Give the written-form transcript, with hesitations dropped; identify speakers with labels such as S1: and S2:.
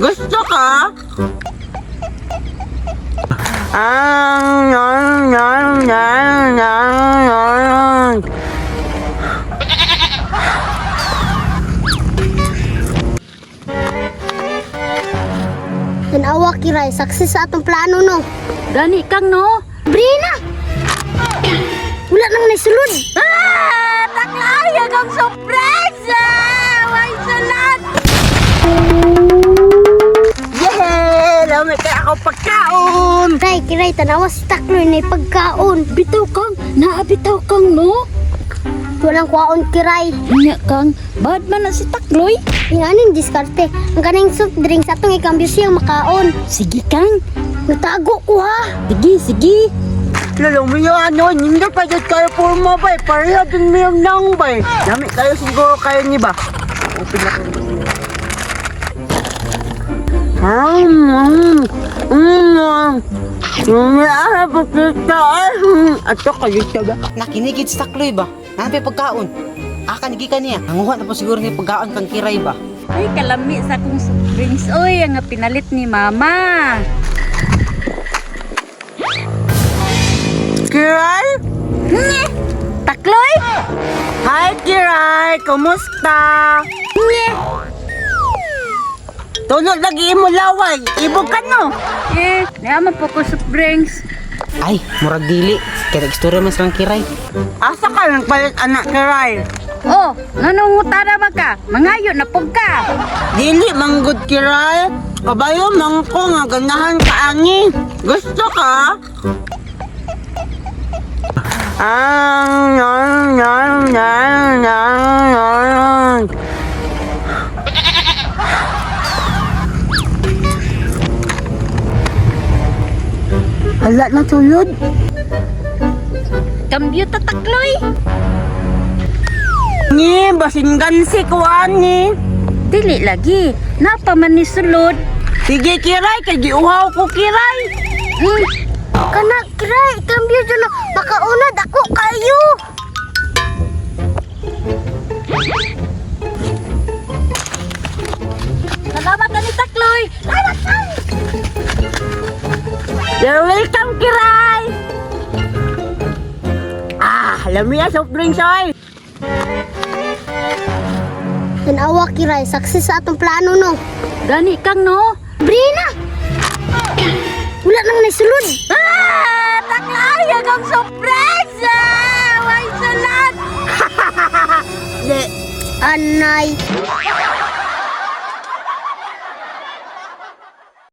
S1: Gusto ka? Ah, nan, nan, nan, nan, nan.
S2: Tanawa Kiray, success sa atong plano no.
S3: Gani kang no.
S2: Brina! Wala nang naisulod.
S3: Ah! Taklaya kang sorpresa! Way salat!
S1: Yehey! Lami kay ako pagkaon!
S2: Kiray, Kiray, tanawa si Takloy na pagkaon.
S3: Bitaw kang, naabitaw kang no.
S2: Walang kwaon Kiray.
S3: Nya kang, bad man na si Takloy.
S2: Yung aning diskarte, ang kaning soft drinks atong ikambyo siyang makaon.
S3: Sige kang,
S2: Natago ko ha.
S3: sige sige.
S1: Lalo mo yung ano, hindi pa dyan kayo purma ba eh. Pareha din mo yung nang ba eh. Lami kayo siguro kayo ni ba? Open na kayo. Mm, mm, mm, mm, ah, pagkita, ah, mm. Ato kayo siya ba?
S4: Nakinigid sa takloy ba? Nanapay pagkaon. Aka nigi ka niya. Nanguha na po siguro ni pagkaon kang Kiray ba?
S3: Ay, kalami sa akong soft drinks. Oy, ang pinalit ni Mama.
S1: Kiray?
S3: Nye! Takloy?
S1: Hi, Kiray! Kumusta?
S3: Nye!
S1: Tulog lagi imo laway. Ibog ka no?
S3: Eh, naman po ko soft drinks.
S4: Ay, murag dili. Kaya nag-istorya man silang Kiray.
S1: Asa ka nang palit anak, Kiray?
S3: Oh, nganong ngutara ba ka? Mangayo na pug ka.
S1: Dili manggod Kiray. Kabayo mangko nga ganahan ka ani. Gusto ka? Ah, nan, nan, nan, nan, nan. Hala na tulod.
S3: Kambyo ta Takloy.
S1: Ni, basin gansi ko ani.
S3: Dili lagi. Napa man ni sulod.
S1: Sige Kiray, kay giuhaw ko Kiray.
S3: Hmm.
S2: Kana Kiray, ikambyo dyan na makaunad ako kayo.
S3: Salamat na ni Takloy. Salamat ka.
S1: You're welcome, Kiray! Ah, alam mo yan, soft drinks, oy!
S2: Tanawa Kiray, success sa atong plano no.
S3: Gani kang no.
S2: Brina! Wala nang naisulod.
S3: Ah! Taklaya kang sorpresa! Way salat!
S2: Anay.